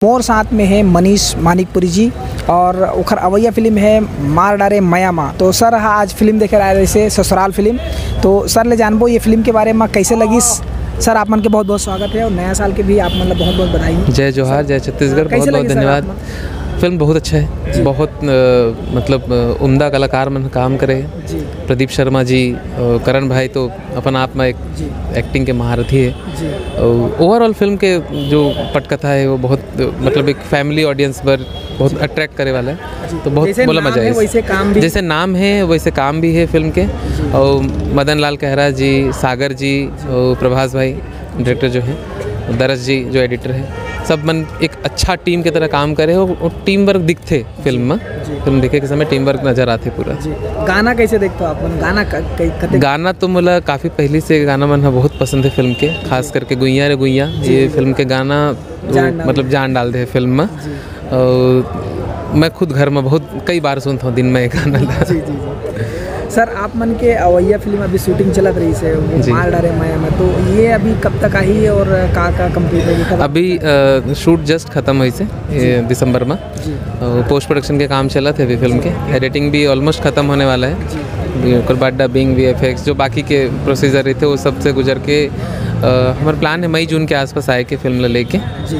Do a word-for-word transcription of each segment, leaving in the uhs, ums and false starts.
मोर साथ में है मनीष मानिकपुरी जी और ओखर अवैया फिल्म है मार डारे मया मा। तो सर ह आज फिल्म देखे आए रहिसे ससुराल फिल्म। तो सर ले जानबो ये फिल्म के बारे में कैसे लगिस। सर, आप मन के बहुत बहुत स्वागत है और नया साल के भी आप मन ला बहुत बहुत बधाई। जय जोहार, जय छत्तीसगढ़, कैसे बहुत बहुत लगिस सर धन्यवाद। आप मन? फिल्म बहुत अच्छा है, जी। बहुत, अ, मतलब, अ, उम्दा कलाकार मन काम करे। जी। प्रदीप शर्मा जी, अ, करण भाई तो अपन आप में एक जी। एक्टिंग के महारथी है। जी। और ओवरऑल फिल्म के जो पटकथा है वो बहुत, मतलब, एक फैमिली ऑडियंस पर बहुत अट्रैक्ट करे वाला है। जी। तो बहुत जैसे बोला नाम मजा है आइस। वैसे काम भी। जैसे नाम है वैसे काम भी है फिल्म के। जी। और मदन लाल कहरा जी, सागर जी, जी। और प्रभास भाई डायरेक्टर जो है, दरस जी जो एडिटर है, सब मन एक अच्छा टीम की तरह काम करे हो और टीम वर्क दिखथे फिल्म में। जी। फिल्म देखे के समय टीम वर्क नजर आथे पूरा। जी। गाना कैसे देखते हो आप मन? गाना क-, क-, कते गाना तो मोला काफ़ी पहली से गाना मन ह बहुत पसंद है फिल्म के, खास करके गुइया रे गुइया। जी। ये फिल्म के गाना वो जान डाल मतलब दे। जान डाल दे फिल्म में। जी। और मैं खुद घर में बहुत कई बार सुनता हूँ दिन में ये गाना ला। जी, जी, जी। सर, आप मन के अवैया फिल्म अभी शूटिंग चलत रहिसे, वो जी। मार डारे मया मा, तो ये अभी कब तक आही और का का कंप्लीट होगी, कब? अभी, अ, शूट जस्ट खत्म होइसे, ये जी। दिसंबर में। जी। और पोस्ट प्रोडक्शन के काम चलत है अभी फिल्म के, एडिटिंग भी ऑलमोस्ट खत्म होने वाला है। जी। अभी ओकर बाद डबिंग, वीएफएक्स, जो बाकी के प्रोसीजर रहिथे वो सब से गुजर के, अ, हमारा प्लान है मई जून के आसपास आए के फिल्म ला लेके। जी।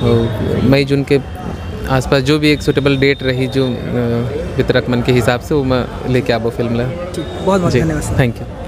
और मई जून के आसपास जो भी एक सूटेबल डेट रही, जो, अ, वितरक मन के हिसाब से, वो मैं लेके आबो फिल्म ला। ठीक, बहुत बहुत जी, धन्यवाद सर। Thank you.